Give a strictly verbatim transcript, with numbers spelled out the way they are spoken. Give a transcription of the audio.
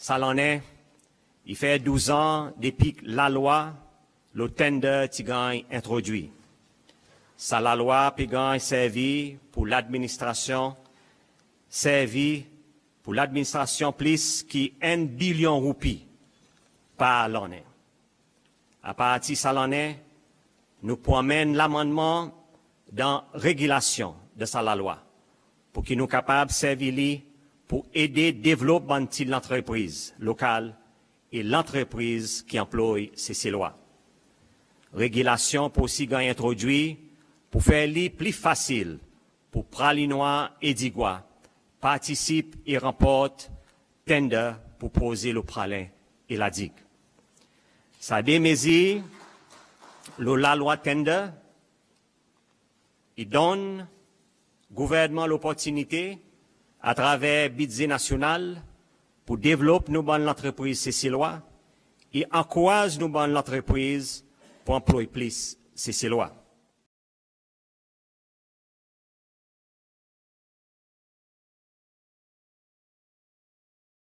Sa lannen i fer douz an depi Lalwa lo tender ti ganny entrodwir. Sa Lalwa pe ganny servi pour ladministrasyon servi pour ladministrasyon plis ki enn bilyon roupi par lannen. Apartir sa lannen nou pou anmenn lamannman dan regilasyon dan sa Lalwa pour ki nou kapab servi li pour ede devlop bann pti lantrepriz lokal e lantrepriz ki anploy Seselwa. Regilasyon pou osi ganny entrodwir pour fer li pli fasil pour Pralinwa e Digwa partisip e ranport tender pour proze lo Praslin e La Digue. Sa de mezir lo Lalwa tender i donn Gouvernman loportinite atraver Bidze Nasyonal pour devlop nou bann lantrepriz Seselwa e ankouraz nou bann lantrepriz pour anploy plis Seselwa.